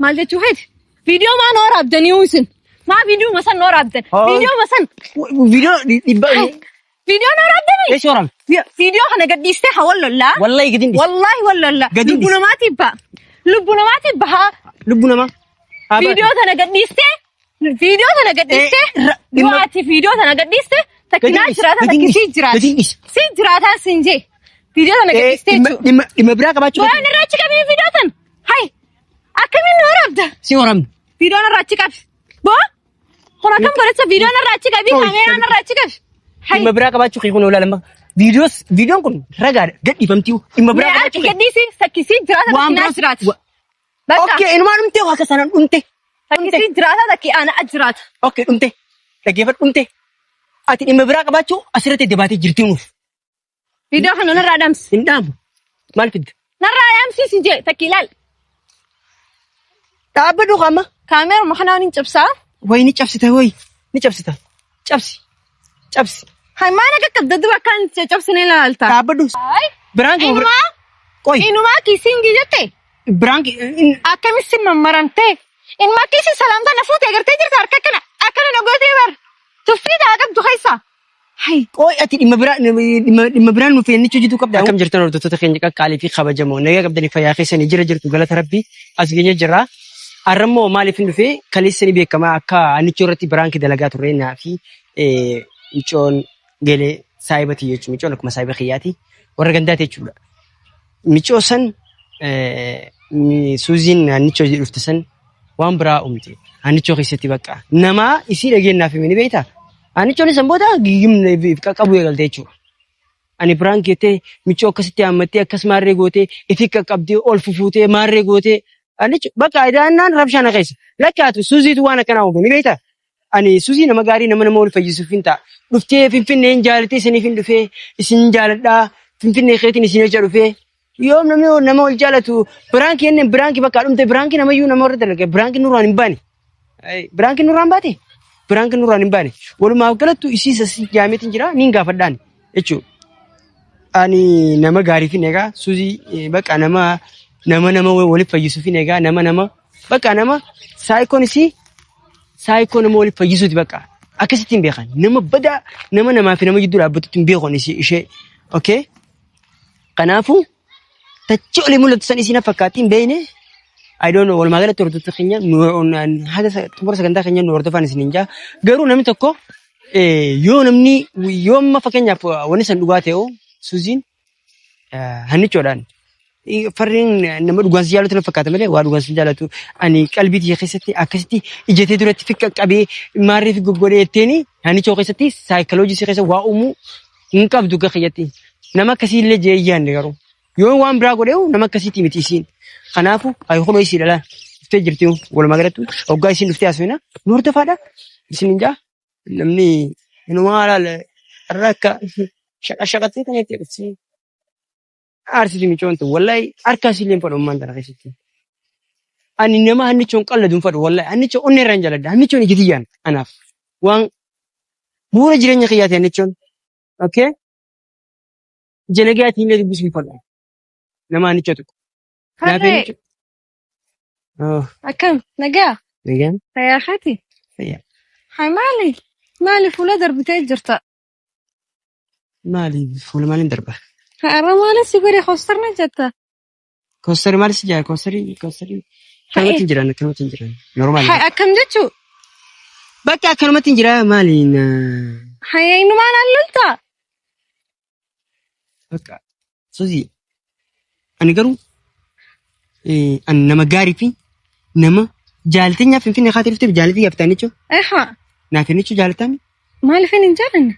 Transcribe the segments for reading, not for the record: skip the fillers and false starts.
Maal jechuu keeti? Viidiyoo maa nu waraabdanii isin? Maa viidiyoo masan nu waraabdan? Haa. Viidiyoo masan. Viidiyoo dhibba. Viidiyoo nu waraabdanii? Eessi waraabne? Viidiyoo kana gadhiistee haa wal lollaa. Wallahi gadi hin dhiisu. Wallaahi wal lollaa. Gadi Lubbu dhiisi. namaatiif ba'a. Lubbu namaatiif bahaa. Lubbu namaa. Haa baatu. Viidiyoo tana gadhiistee. Viidiyoo tana gadhiistee. Eh, Yoo ati viidiyoo tana gadhiiste takkinaa Gadi dhiisi, jiraata gadi takki dhiisi, sii jiraata. gadi dhiisi. Sii jiraataa siin jee. Viidiyoo tana Eh, gadhiistee dhimma jechuudha. dhimma dhimma biraa qabaachuu Waan irraa achi qabii viidiyoo tana. Hai. Akkamiin nu waraabda? Si waraabne. Viidiyoon irraa achi qabi. Boo? Kun akkam godhacha viidiyoon irraa achi qabi Oi, kaameeraan irraa achi qabi. Hai. Dhimma biraa qabaachuu kee kun olaalama. Viidiyoos viidiyoon kun ragaadha gadhiifamtii dhimma biraa Mee qabaachuu harki kee. gadhiisi takkisii jiraata Waan takkinaa biraas. jiraata. Bakka Okay, inumaa dhumte akka sanaan dhumte. takkisii jiraata takki ana jiraata. Okay, dhumte. Dhaggeeffadhu dhumte. Ati dhimma biraa qabaachuu asirratti debaatee jirti nuuf. Viidiyoo kana narraa dhaamsi. Hin dhaamu. Maal fidda? Narraa dhaamsiisi jee takki ilaal. Dhaabbadhu qaama. Kaameeruma kanaan hin cabsaa. Wayi ni cabsita wayi. Ni cabsita. Cabsi. Cabsi. Hai maal akka qabda dura akkaan cabsine ilaalta. Dhaabbadhu. Hai. Biraan kee Inumaa Qoy. inumaa kiisiingii jette Biraan kee akkamitti mammaramtee inumaa kiisii salaamtaa na fuute agartee jirta harka akkana akkana na gootee bar tuffii taa qabdu keessa. Hai. Qoy ati dhimma biraa dhimma dhimma biraan nuuf eennichuu jitu qabda. Akkam jirtan hordoftoota keenya qaqqaalii fi kabajamoo nagaa qabdanii fayyaa keessanii jira jirtu galata rabbii as geenye jirra. Har'ammoo maaliif hin dhufee kaleessa ni beekama akka annichoo irratti biraankii dalagaa turre naa fi micoon gelee saayibati jechuudha. Micoon akkuma saayiba kiyyaati warra gandaati jechuudha. Micoo san suuziin annichoo dhufte san waan biraa uumte. Annichoo keessatti bakka namaa isii dhageenyaaf himi ni beektaa? Annichoon san booda giggimne qaqqabuu eegalte jechuudha. Ani biraan keettee micoo akkasitti haammattee akkas maarree gootee ifi qaqqabdee ol fufuutee maarree gootee annicho bakka idaannaan rabshaa na keessa. Lakkaatu suuziitu waan akkanaa uume ni beektaa? Ani suzii nama gaarii nama nama wal fayyisuuf hin ta'a. Dhuftee Finfinnee hin jaalatee isiniif hin dhufee isin jaaladhaa Finfinnee keetiin isin jecha dhufee. Yoom namni nama wal jaalatu biraankii jenneen biraankii bakka dhumte biraankii namayyuu nama warra dalaga biraankii nurraan hin baane. Biraankii nurraan baate biraankii nurraan hin baane. Walumaa galattu isii sasii jaameetiin jira niin gaafadhaan jechuudha. Ani nama gaariif hin egaa suzii bakka nama nama nama waliif fayyisuuf hin egaa nama nama bakka nama saayikoon isii saayikoo nama waliif fayyisuuti bakka akkasitti hin beekan nama badaa nama namaa fi nama jidduu dhaabbatutti hin beekan isii ishee okay kanaafuu tachi olii mul'atu san isiin fakkaatti hin beekne I don't know walumaa galatti hordoftoota keenya haga xumura sagantaa keenya nu hordofaan isin hin jaa garuu namni tokko yoo namni yoo amma fakkeenyaaf wanni san dhugaa ta'e suuziin hannichoodhaan farreen nama dhugaan si jaalatu na fakkaata malee waa dhugaan si jaalatu ani qalbii tiyya keessatti akkasitti ijatee duratti fi qaqqabee maarree fi goggodhee jetteeni hannichoo keessatti saayikoloojii si keessa waa uumuu hin qabdu gara kiyyatti nama akkasii illee jee yaanne garuu yoo waan biraa godheewu nama akkasiitii miti isiin kanaafu ayi kunoo isii dhalaan dhuftee jirti walumaa galatti hoggaa isiin dhuftee asfina nu hordofaadha isin hin jaa Namni inumaa laala irra akka shaqa shaqattee kan itti dhufti. Aarsiti micoon tun wallahi harka isiillee hin fadhu ammaan tana keessatti. Ani nama hannichoon qalladu hin fadhu wallahi hannichoo onnee irra hin jaaladha hannichoon ija tiyyaan anaaf waan bu'uura jireenya kiyyaati hannichoon. Okay? Ija nagayaatiin illee dubbisuu hin fadhu. Nama hannichoo tuqu. Naaf Harree hannichoo. Oh, akkam nagaa nagaan fayyaa keeti? fayyaa. Hai maali? Maali fuula darbitee jirta? Maali fuula maaliin darba? Har'a maali si godhe koostarna jetta? Koostarii maal si jaa? Koostarii koostarii akkanumatti hin jiran akkanumatti hin jiran. Normaali. Hai akkam jechuu? Bakka akkanumatti hin jira maali? Hai eenyumaan allolta? Bakka Suzii ani garuu ani nama gaarii fi nama jaalateenyaa Finfinnee kaatee dhufteef jaalatii yaaftaan jechuun Eha. naaf jechuun jaalataami. Maaliif hin jaalanne?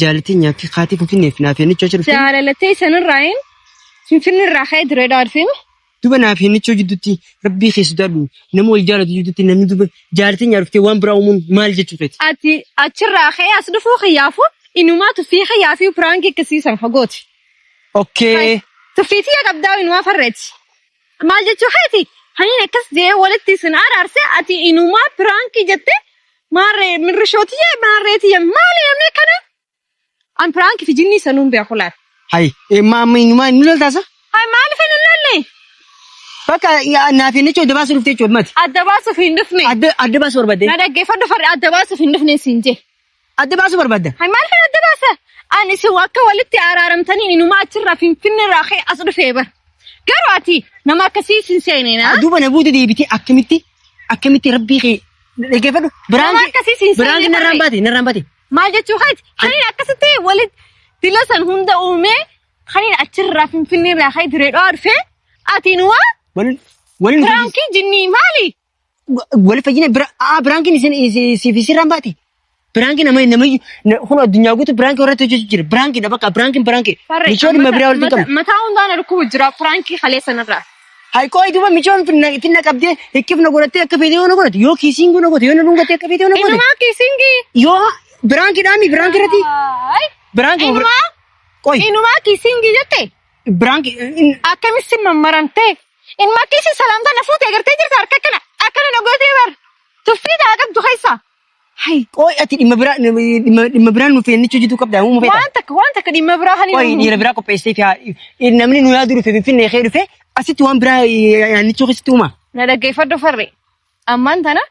Jaalateenyaa fi kaatee Finfinneef naaf jechuun achi dhufte. Jaalalattee sanirraa hin Finfinnee irraa ka'ee diree dhaadfee. Duba naaf jechuu jidduutti rabbii kee sodaadhu nama wal jaalatu jidduutti namni duba jaalateenyaa dhuftee waan biraa uumuun maal jechuu feeti. Ati achirraa ka'ee as dhufuu kiyyaafu inumaa tuffii kiyyaa fi piraankii akkasiisan fagooti. Okay. Tuffii tiyya qabdaa inumaa farreeti. Maal jechuu keeti? Haniin akkas jee walitti isin araarse ati inumaa piraankii jette maarree mirrishootiyya maarreetiyya maali namni akkana? An piraankii fi jinnii sanuun beeku laata. Hay, ma amma inumaa inni loltaasa? Hay maaliif hin lolle? Bakka naaf hin jechuun adda baasuu dhufte jechuudha mati. Adda baasuuf hin dhufne. Adda adda baasuu barbaadde. Na dhaggeeffadhu farre adda baasuuf hin dhufne siin jee. Adda baasuu barbaadda. Hay maal kan adda baasa? Ani isin akka walitti araaramtaniin inumaa achirraa finfinneerraa ka'e as dhufee bar. Garuu ati nama akkasii sin seene na. Duuba na buute deebitee akkamitti akkamitti rabbii kee dhaggeeffadhu. Biraan Nama akkasii siin seene biraan narraan farre. baate narraan baate. Maal jechuu keeti? Kaniin akkasitti walitti dila san hunda uumee kaniin achirraa finfinneerraa ka'e diree dhawaa dhufee ati inumaa Wal waliin piraankii jinnii maali? wal fayyina bira aa biraankiin isin siif isirraan baate. Biraankiin nama nama kun addunyaa guutuu biraankii irratti hojjechuu jira. Biraankiidha bakka biraankiin biraankii. Farre, Michoon dhimma biraa walitti qabna. Mataa hundaan dhukkubu jira piraankii kalee sanarraa. Hay qoy duuba michoon finna finna qabdee hikkifna godhattee akka feetee yoo na godhate yoo kiisiin na godhate yoo na dhungattee akka feetee yoo na godhate Inumaa kiisingii. yoo biraankii dhaami biraankii irratti Ay, biraankii Inumaa qoy inumaa kiisingii jette biraankii akkamitti mammaramtee inumaa kiisii salaamtaa na fuute agartee jirta harka akkana akkana na gootee bar tuffii taa qabdu keessa. Hay qoy ati dhimma biraa dhimma dhimma biraan nu feennichuu jitu qabda uumuu feeta. waan takka waan takka dhimma biraa Qoy hani dhiira biraa qopheessitee fi haa- namni nu yaadu dhufe finfinnee kee dhufe asitti waan biraa yaannichuu keessatti uuma. na dhaggeeffadhu farre ammaan tana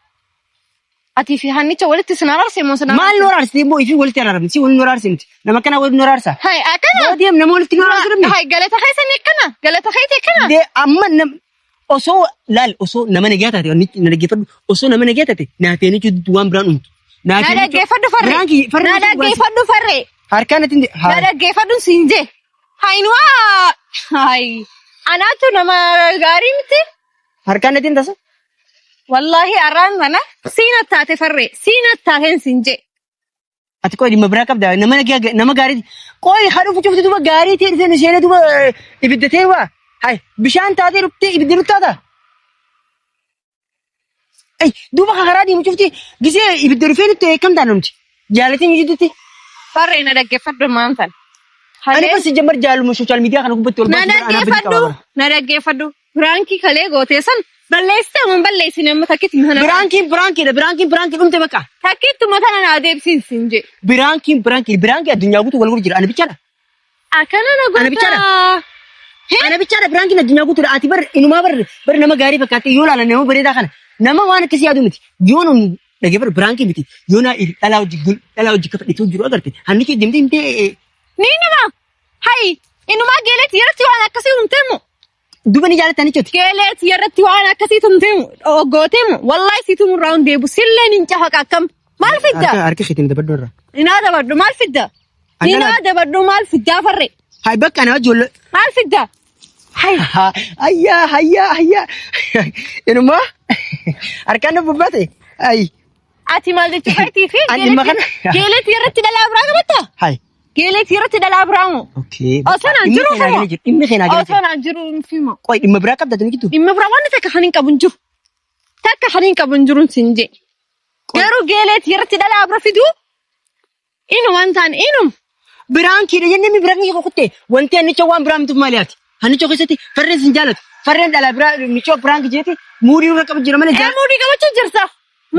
atii fi hannicha walitti sin araarse moo sin Maal nu araarsite immoo ifii walitti araaramti si waliin nu araarse miti nama akkana waliin nu araarsa. Hay akkana Yoo deem nama walitti nu araarsu dhabne. Hay galata keessa ni akkana galata keessa akkana Dee amma nam osoo laal osoo nama nagaa taate wanni na dhaggeeffadhu osoo nama nagaa taate naaf jechuun waan biraan uumtu. Na dhaggeeffadhu farre. Biraankii farre Na dhaggeeffadhu farre. Harkaan ati Na dhaggeeffadhu siin jee. Hayinuwaa. Hay. Anaatu nama gaarii miti. harkaan ati tasa. Wallaahi arraan mana siin attaate farre. Siin attaateen siin jee. Ati qoy dhimma biraa qabda nama nagaa nama gaarii qoy haa dhufu cufti duba gaarii ta'e dhufee nu seenee duba ibidda ta'e waa hay bishaan taatee dhuftee ibidda nutti taata. Ay duuba karaa deemu cufti gisee ibidda dhufee nutti akkam taana nuti jaalatiin jidduutti. Farre na dhaggeeffadhu maantan. Ani bas jammar jaaluma sooshaal miidiyaa kana gubbatti ol Na dhaggeeffadhu. Na dhaggeeffadhu. Biraankii kalee gootee san balleessitee mun balleessine amma takkitti mana. Biraankiin biraankiidha biraankiin biraankii dhumte bakka. Takkitti matana naa deebisiin siin jee. Biraankiin biraankii biraankii addunyaa guutuu wal gurgura jira ani bichaadha. Akkana na Ana bichaadha. goota. Ana bichaadha biraankiin addunyaa guutuudha. Ati bar inumaa bar bar nama gaarii fakkaatte yoo ilaalan nama bareedaa kana nama waan akkasii yaadu miti. Yoo namni dhaggeeffadhu biraankii miti. Yoo naa dhalaa hojii dhalaa hojii kafadhitee jiru agarte hanni kee deemtee himtee Ni nama. Hay inumaa geeleeti yerootti waan akkasii humteemu. duba ni jaalatta nichooti. Geeleeti yerootti waan akkasii tumteemu oggooteemu wallahi si tumurraa hin deebu silleen hin cafaqa akkam. Maal fidda? Harka keetiin dabadhu irraa. Ninaa dabadhu maal fidda? Ninaa dabadhu maal fiddaa farre? Hay bakka ana ijoollee. Maal fidda? Hay Ayyaa ayyaa ayyaa inumaa harkaan nu bubbate. Ay ati maal jechuu feetii fi Ani dhimma kana- geeleeti yerootti dhalaa biraa qabatta? hay. Geeleeti yerootti dhalaa biraa moo? Okay. Osoo naan jiru Dhimmi fimo. Dhimmi keenyaa gala Osoo jira. naan jiru fimo. Qoy dhimma biraa qabda tuni gitu. Dhimma biraa waan takka kan hin qabu hin jiru. Takka kan hin qabu hin jiru siin jee. Garuu geeleeti yerootti dhalaa bira fiduu inuma hin taane inuma. Biraankiidha jennee mi biraankii kutte wanti annicha waan biraa mituuf maali ati? Annicha keessatti farreen sin jaalatu. Farreen dhala biraa michoo biraanki jeeti muudii irra qabu jira malee Ee muudii qabachuu jirta.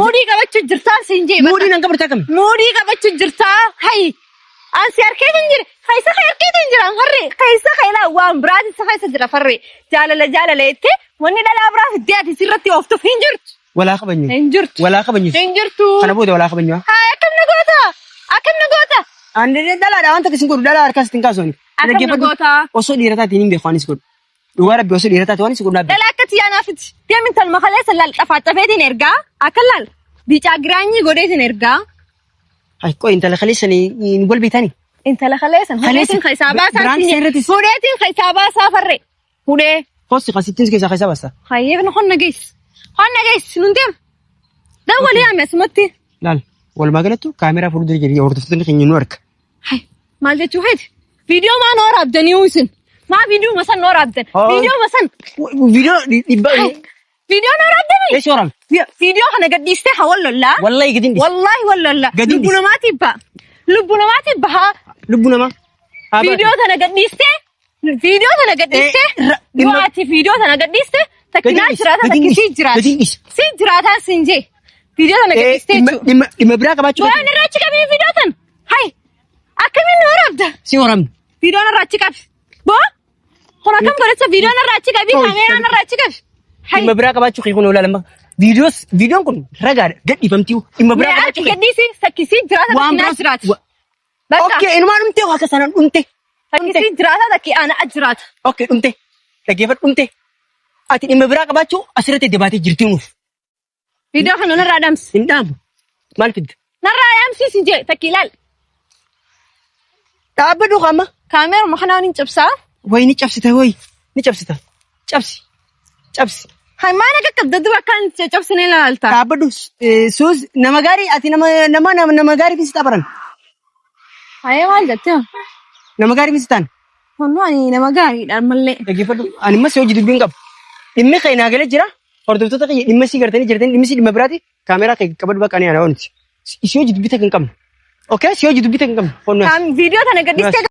Muudii qabachuu jirtaa siin jee. Muudii nan qabartaa kami? Muudii qabachuu jirtaa hayi. Ansi harkeetu hin jire. Keessa kee harkeetu hin jira farree. Keessa kee laa waan biraati si keessa jira farree. Jaalala jaalala jettee wanni dhalaa biraa fiddee ati sirratti ooftuuf hin jirtu. Walaa qabanyu. Hin jirtu. Walaa qabanyu. Hin jirtu. Kana booda walaa qabanyu. Haa akkam na goota? Akkam na goota? Ani dhalaadha waan takka sin godhu dhalaa harkaas ittiin kaasu ani. Akkam na goota? Osoo dhiira taatiin hin beeku anis godhu. Dhugaa rabbi osoo dhiira taate waan si godhu dhaabbi. Dhala akka tiyyaa naaf itti. Deemin talma kaleessa laal xafaacafeetiin ergaa akka laal bicaa giraanyii godheetiin ergaa. Ay qoy intala kaleessanii hin wal beektanii. Intala kaleessan Kaleessa- hudheetiin keessaa baasaa Biraan seerratis. hudheetiin keessaa baasaa farre hudhee. Hosti kasittiin keessaa keessaa baasta. Hayyee honna geessi honna geessi nun deem. Dawwalii yaame asumatti. Laal walumaa galattu kaameraa fuuldura jiru hordoftoonni keenya nu arga. Hai, maal jechuu feeti? Viidiyoo maa nu waraabdanii isin? Maa viidiyoo masan nu waraabdan? Oh. Viidiyoo masan? Viidiyoo dhibba. Hai, viidiyoo nu waraabdanii? Eessi waraabne? Viidiyoo kana gadhiistee haa wal lollaa. Wallahi gadi hin dhiisu. Wallaahi wal lollaa. Gadi hin Lubbu dhiisu. namaatiif ba'a. Lubbu namaatiif bahaa. Lubbu namaa. Haa baatu. Viidiyoo tana gadhiistee viidiyoo tana gadhiistee Eh, yoo ati viidiyoo tana gadhiiste takkinaa Gadi dhiisi, jiraata gadi takki dhiisi, sii jiraata. gadi dhiisi. Sii jiraataan siin jee. Viidiyoo tana Eh, gadhiistee dhimma jechuudha. dhimma dhimma biraa qabaachuu Waan irraa achi qabii viidiyoo tana. Hai akkamiin nu waraabda? Si waraabne. Viidiyoon irraa achi qabi. Boo kun akkam godhacha viidiyoon irraa achi qabii Oi, kaameeraan irraa achi qabi. Hai. Dhimma biraa qabaachuu kee kun olaalama. Viidiyoos viidiyoon kun ragaadha. Gadhiifamtii dhimma biraa Mee qabaachuu harki kee. gadhiisi sakkisii jiraata Waan takki naa biraas. jiraata. Bakka Okay, inumaa dhumte akka sanaan dhumte. Dhumte. sakkisii jiraata takki ana jiraata. Okay, dhumte. Dhaggeeffadhu dhumte. Ati dhimma biraa qabaachuu asirratti debaatee jirti nuuf. Viidiyoo kana narraa dhaamsi. Hin dhaamu. Maal fidda? Narraa dhaamsi si jee takki ilaal. Dhaabbadhu qaama. Kaameeruma kanaan hin cabsaa. Wayi ni cabsita wayi. Ni cabsita. Cabsi. Cabsi. Hay maal akka qabda dura akkaan cabsine ilaalta. Dhaabbadhu. Suus nama gaarii ati nama nama nama nama gaarii fi si tapharan. Hayee maal jettee? Nama gaarii fi si ta'an. Honnu ani nama gaariidha ammallee. Dhaggeeffadhu. Ani immoo si hojii dubbiin qabu. Dhimmi kee naa galee jira. Hordoftoota kiyya dhimma sii gartanii jirtanii dhimmi sii dhimma biraati. Kaameeraa kee qabadhu bakka ani ana oolti. Si hojii dubbii takka hin qabnu. Okay? Si hojii dubbii takka hin qabnu. Honnu. Viidiyoo tana gadhiistee